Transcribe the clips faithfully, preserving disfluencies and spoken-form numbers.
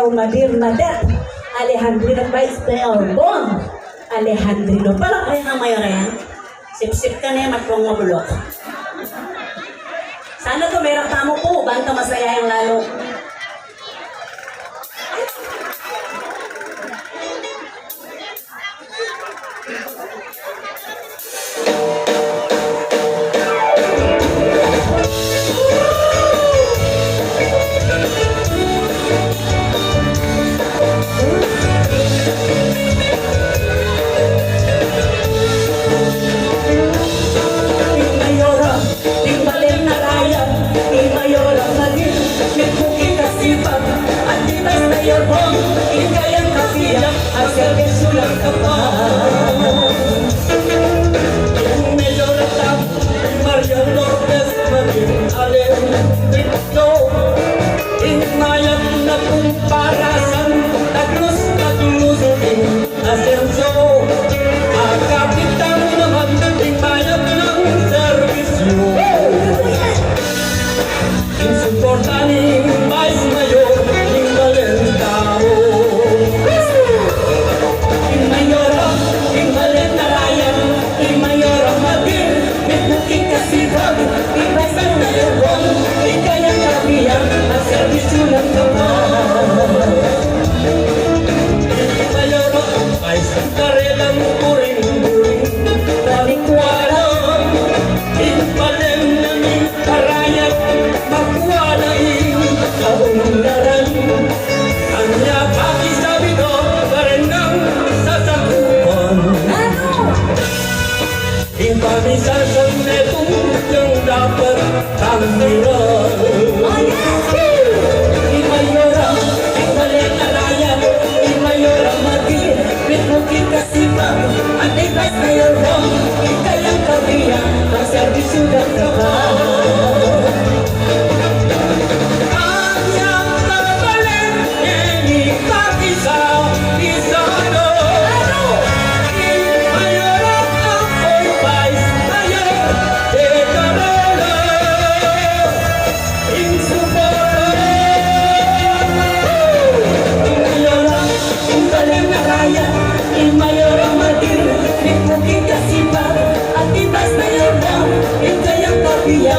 Madir na det, Alejandrino Vice Mayor Bong Alejandrino. Palakpakan namu ya, Mayor, e. Sipsip ka ne, matpong mabulok. Sana tumerak tamu pu, banta masaya yang lalu. Ing Mayora, ing balen na raya, ing Mayora Madir, mitmu king kasipag, anti Vice Mayor Bong, ing kayang kapiya, a serbisyu lang kapag. Ing Mayora Tap, ing Maria Lourdes Madir, ale, Victor, ing mayap na kumparasan, taglus, taglus, ing Asenso, a kapitan naman, ing mayap nang serbisyu. Ing suporta ning Vice Mayor, ing balen tau. Ing Mayora, ing balen na raya, ing Mayora Madir, mitmu king kasipag, ing Vice Mayor Bong, ing kayang kapiya, a serbisyu lang kapag. Ing Mayora, ay sa karelang buring-buring, talikwala, ing balen na ning karayat, makuala ing kaunlaran. Anya pati sabi ko, karenang sasakupan. Ing pamisasan metung yang dapat tamiran. Ing Mayora, ing balen na raya, ing Mayora Madir, mitmu king kasipag, anti Vice Mayor Bong, ing kayang kapiya, a serbisyu lang kapag. Anyang kabalen, e ni pakisa, isa no. Ing Mayora, ako'y Vice Mayor, e karela. Ing suporta, ing Mayora, ing balen na raya, ing Mayora Madir, mitmu king kasipag, anti Vice Mayor Bong, ing kayang kapiya,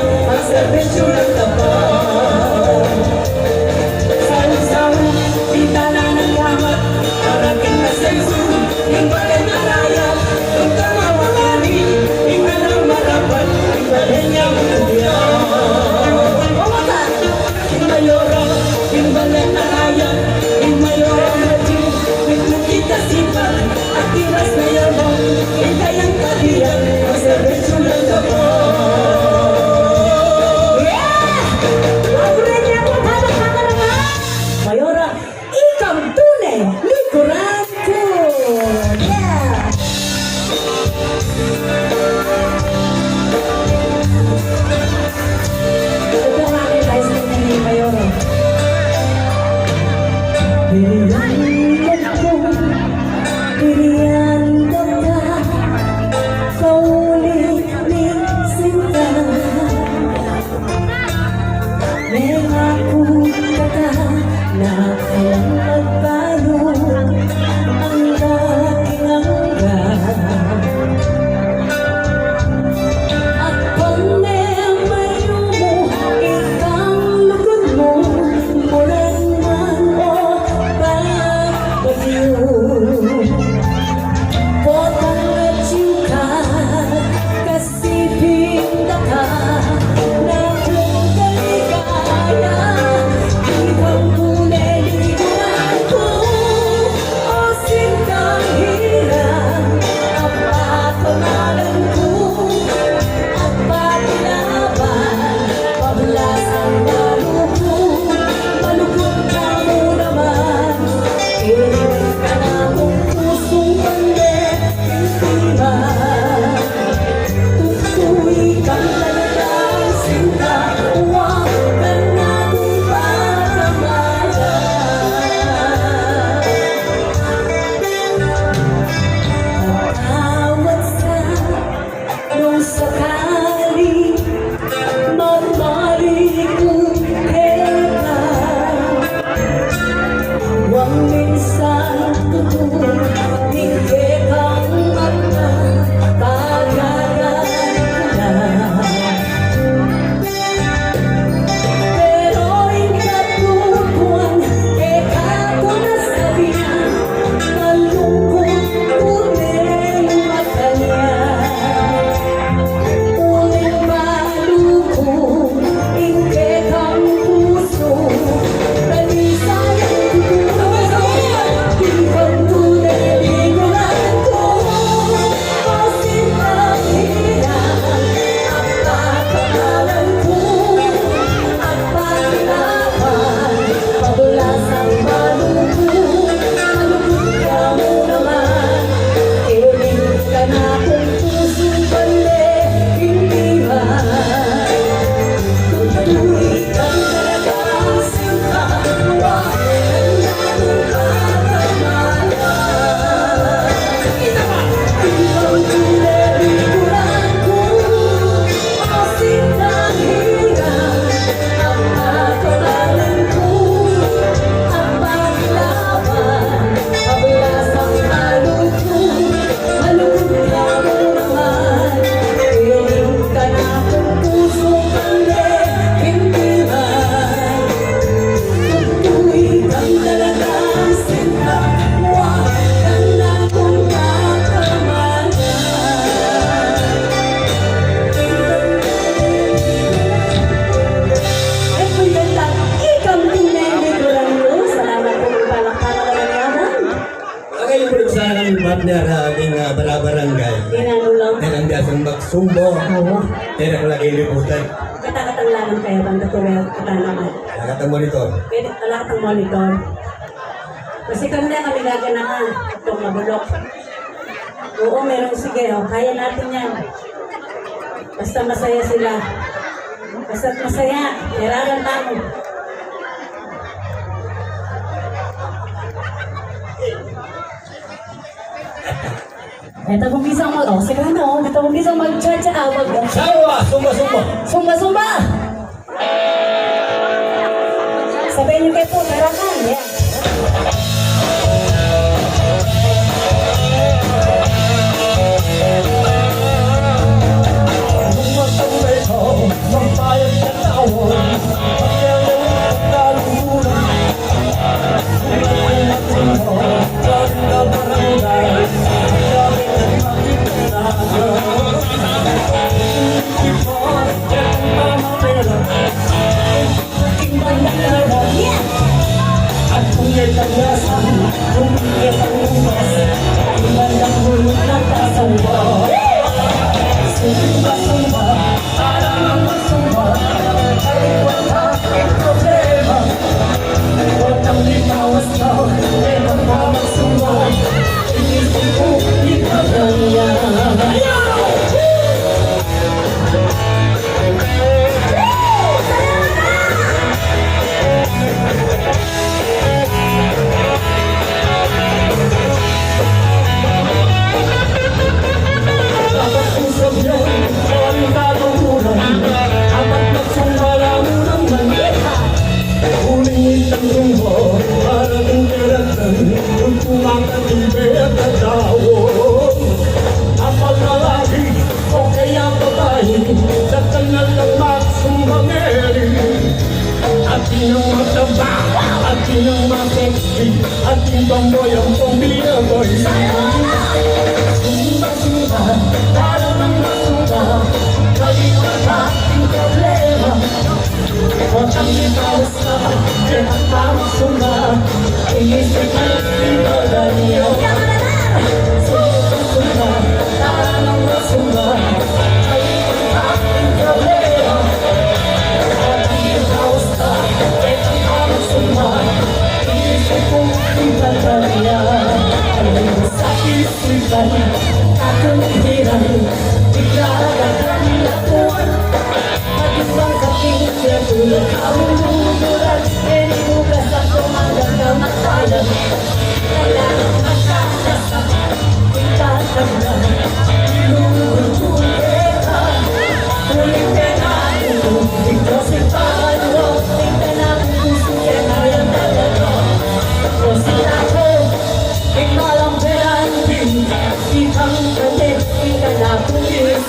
Ano lang? Yan ang biasang magsumba. Oo. Yan ang lagi liputan. Katakatang lang kaya bang katuwel katanaman. Katakatang monitor. Pwede, katakatang monitor. Kasi kami na kami gaganahan itong mabulok. Oo, meron, sige, oh, kaya natin yan. Basta masaya sila. Basta masaya, kailangan tayo. Ito pong isang mag-, oh, sige na, oh. Ito pong isang mag-cha-cha, ah, mag- Sawa, sumba, sumba. Sumba, sumba! Sabihin niyo kay po, tara na, yeah. Apalagi o kaya babae, sa kanal ng magsumbangeri. Atin ang mataba, atin ang masexy, atin tomboy ang pambinabay. Sumba, sumba, para ng masumba, kalimutan ating problema. Huwag kang ipawis na, yan ang tamang sumba. Inisip mo, iba na niya. Sumba, sumba, para ng masumba. Kalimutan ating problema. Huwag kang ipawis na, yan ang tamang sumba. Inisip mo, iba na niya. Alam mo sa isipan, aking hirang, bigla ka kang nakuha. Pati bang kating siya tulad, aulunduran, pwede mo ka sa kumanggang kamatayan. Kailangan makakasa, ikaw na, ilulunduran ka. Ulit ka na, ito, ito si Pablo, ito na, puso ka na, yan talaga. O si Taco, ikaw lang, Berandi, ikang kate, ika na, pulis.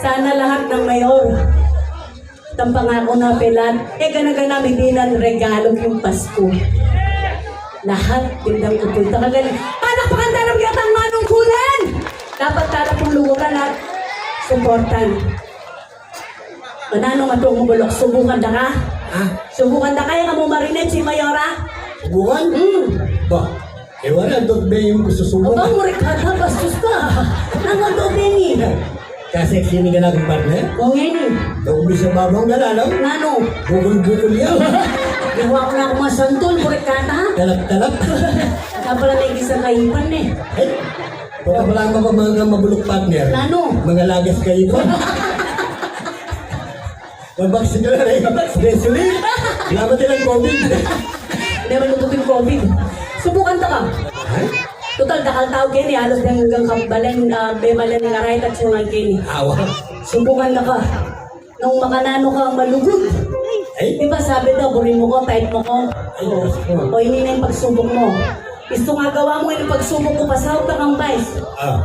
Sana lahat ng mayor, tampang ako na pelat, e gana-gana mi dinan regalo king Pasko. Lahat, tindang kutul. Talaga, palakpakan tayu king ating manungkulan. Dapat tala pung luwagan at suportan. O nanu, Matung Mabulok, subukan da ka? Ha? Subukan da ka, e ka mu marinig si Mayora? Subukan? Hmm. Ba, e wala, dot beng ing susubukan. Aba, murik ka na, bastos ka. Nanu dot beng e? Kasi sini ka na, partner? O, ngeni. Daw bisa babang ka na, no? Nanu? Bukul-bukul yan. Ginawa ko na akong masantol, murik ka na. Talap-talap. Kaya pala may gisang kaipan e. Eh? Baka wala ka pa mga mabulok, partner. Nanu? Mga lagas kayo pa. Mabaksin ka na rin. Gasolin. Salamat din ang covid. Hindi man ututin covid. Subukan ta ka. Ha? Total, dakal tau keni, halos deng hanggang kabalen, ah, bebalen ning aray at sungan keni. Awa. Subukan ta ka. Nung makananu ka malugud. Ay. Di ba sabi daw, buri mu ko, type mu ko? Ay, Diyos ko. O, ini na ing pagsubuk mu. Istung agawa mu ing pagsubuk ku, pasawag da kang vice. Ah.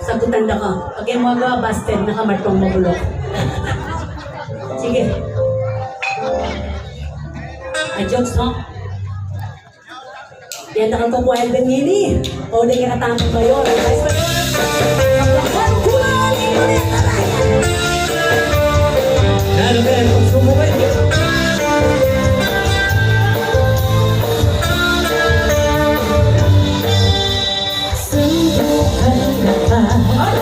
Sagutan da ka. Pag e mu agawa, busted na ka, Matung Mabulok. Sige. A jokes, no? Yan na kang kukuha yung ganyan eh. O, di nga katama ba yun? Ang vice pa yun. Ang kulang, ang kulang, ang kulang. Lalo ka yan, pag sumuko yun. Suntukan na ka. Ay!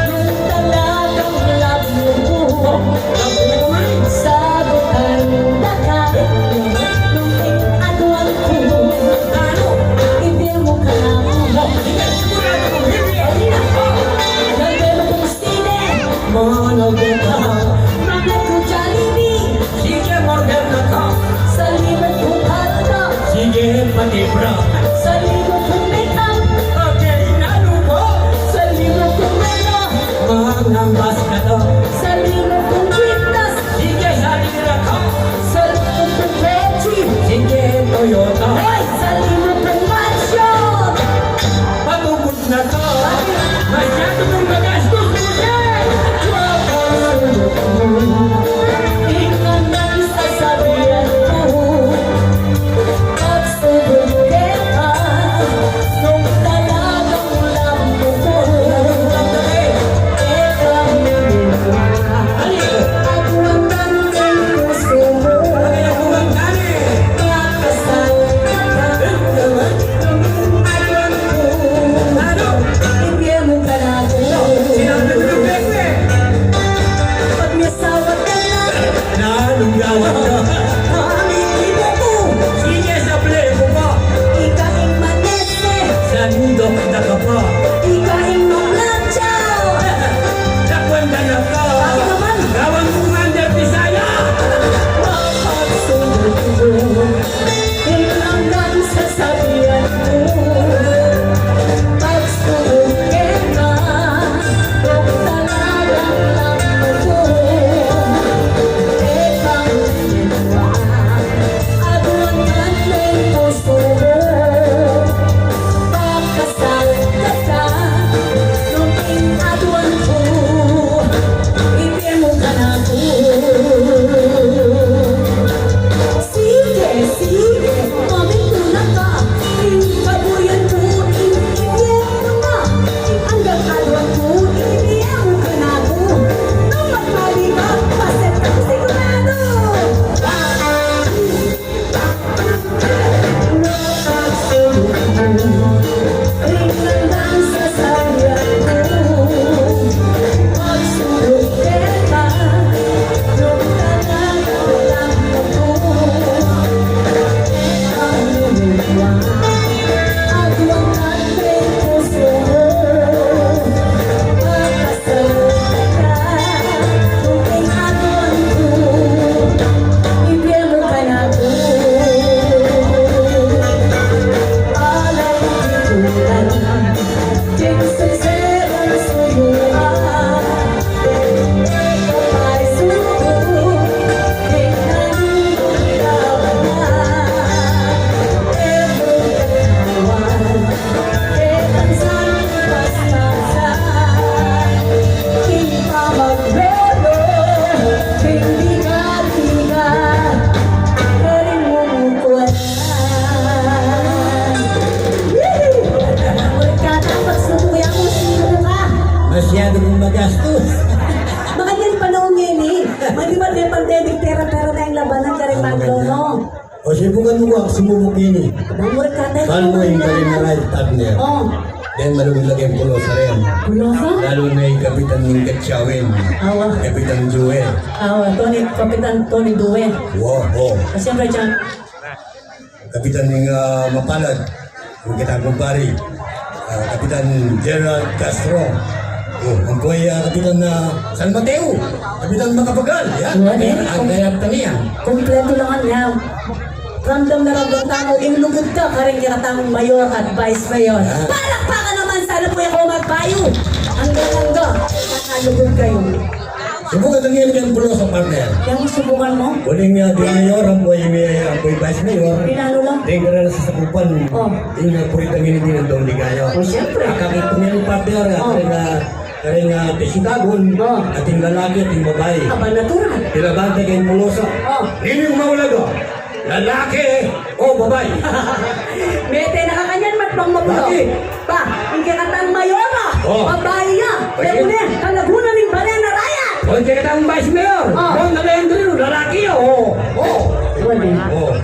Nung talagang love mo ko. Love mo naman. Sagutan da ka. Nung ing-aduan ku, hindi mu kanaku. Nagdero kung sine, mono kita. Mano ku Jollibee, Sibukan mu kung sumubuk ini. Bang mu rin kate. Bang mu rin kate na right partner. Oh. Deng malugud lagi ing pulosa rin. Pulosa? Lalu na ing kapitan ning Gatchawin. Awa. Kapitan Due. Awa, Tony, Kapitan Tony Due. Wow, wow. Kasi siyempre, Chan. Kapitan ning, ah, Mapalad. Ing kitang kumpari. Ah, Kapitan Gerald Castro. Oh, ampo i, ah, Kapitan, ah, San Mateo. Kapitan Macapagal. Yan. Wala. Yan, ang dayap taniyan. Kumpleto la ngan. Ramdam na ramdam tamu ing lugud da karing kekatang mayor at vice mayor. Yan. Palakpakan naman, sana po ikaw magbayu. Anggang-angga, sana lugud kayu. Subukan tang ini keng pulosa, partner. Yang subukan mu? Uling, ah, ding mayor, ampo i, ampo i vice mayor. Pinanu la? Ding karela sasakupan. Oh. Ing, ah, puritang ini ding Dong Ligaya. Oh, siyempre. Akakit ku ngan, partner, ah, oh, karing, ah, karing, ah, pisitagun. Oh. Ating lalaki, ating babai. Aba, natural. Pila bang keng pulosa? Oh. Nini ing maulaga? Lalaki o babai? Mete na ka kanyan, Matbang Mabulok. Bakit? Ba, ing kekatang mayor, oh, babai ya. Bakit? Kaya mo na yan, kalagunan ning balen a rakyat. O, ing kekatang vice mayor. Oh. Bang na rin dun, lalaki ya. Oh, oh. Pwede. Oh.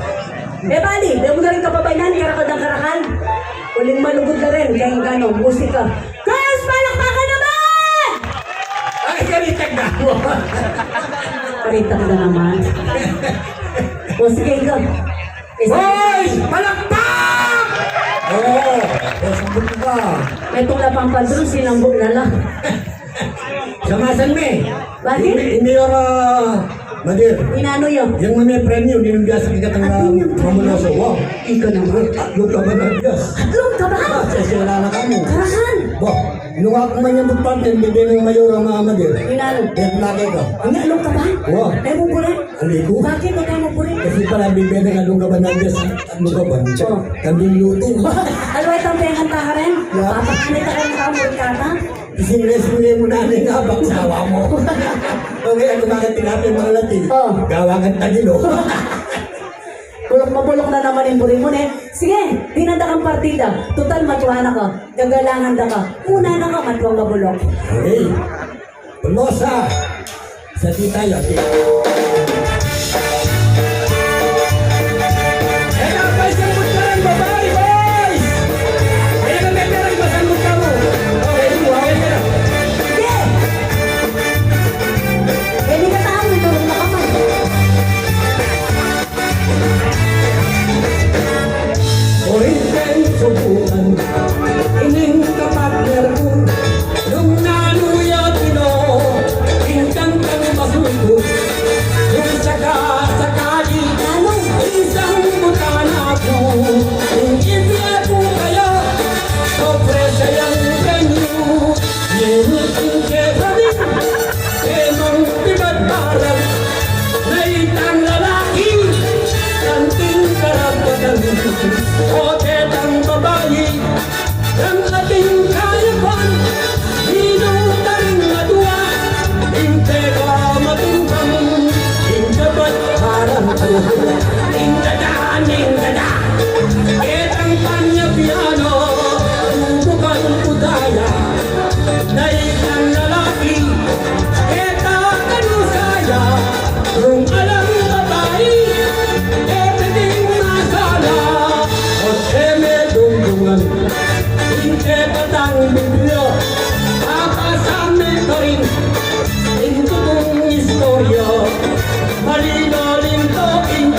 E bali, de mo na rin kababayan, karakal dang karakal. Uling malugud na rin, keng ano, musika. Girls, palakpakan naman! Ay, kalitag na mo. Kalitag na naman. O, sige, ikaw. Isa. Boys, palakpak! Oo, o, sambut ka. Metung la pang padron, sinambut na la. Samasan me. Bakit? Ini, ini ora, Madir. Inanu ya? Yang mame premyu, ninung biasa kita tanggal mamuloso. Wow. Ika naman. Atlung kaban a bias. Atlung kaban? Ah, sesya na kamu. Karakal. Bah, nung aku manyambut partner, bibie nang mayor a Madir. Inanu? Biar lagi ka. Ini atlung kaban? Wow. E mu buri? Aliku. Bakit ka mu buri? Kasi pala bibie nang atlung kaban a bias. Atlung kaban. Oh. Kambing luto. Alway, tampengan ta ka rin? Ya. Papakanit ka rin ka, murkata? Isingle-single mu na ning abak sawa mu. O kaya, kumagat tilapia malati. Oh. Gawa kang tagilo. Bulok mabulok na naman ing buri mu, ne? Sige, dinan da kang partida. Tutal, matua na ka. Gagalangan da ka. Una na ka, Matbang Mabulok. Okay. Pulosa. Sa di tayo, di. Ayan na, boys, sambut ka rin, babae, boys! Ayan na, may pera, iba, sambut ka mo. Okay, mo, okay ka na. Sige! Pwede ka tahan, may tulong na ka pa. O, ing subukan ining kapartner ku, nung nanu ya tinu, ing kantang masuku, nung saka-sakali, isang butana ku, ing ibie ku kaya, sorpresa yang premyu. Nini ing kekami, kemang pibat barat, na itang lalaki, kanting karapatan, o ketang babai, nang ating kayapan, ninu taring matua, ing pega matimbang, ing dapat parang tuhu, ing dada, ing dada. Ketang panyabian, o, bukan budaya. Na itang lalaki, keta kanu saya, nung alang babai, e pwedeng masala, o e me dungdungan, ing kekatang Biblia, babasa me karin, ing tutung istorya, malinaw ing tuking,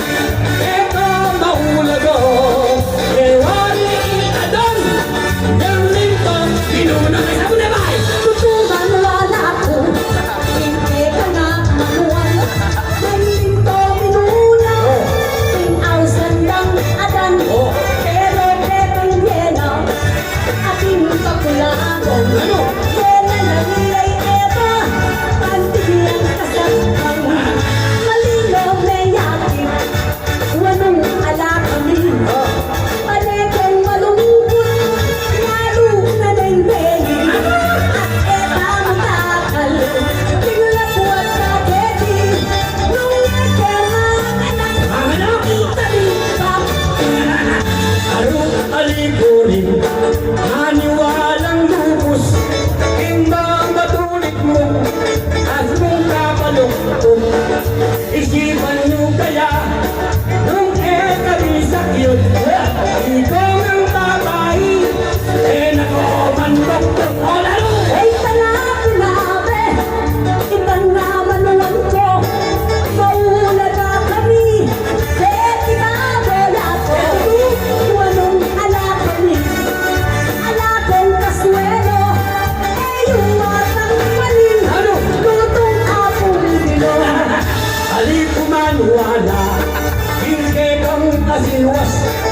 Siwas.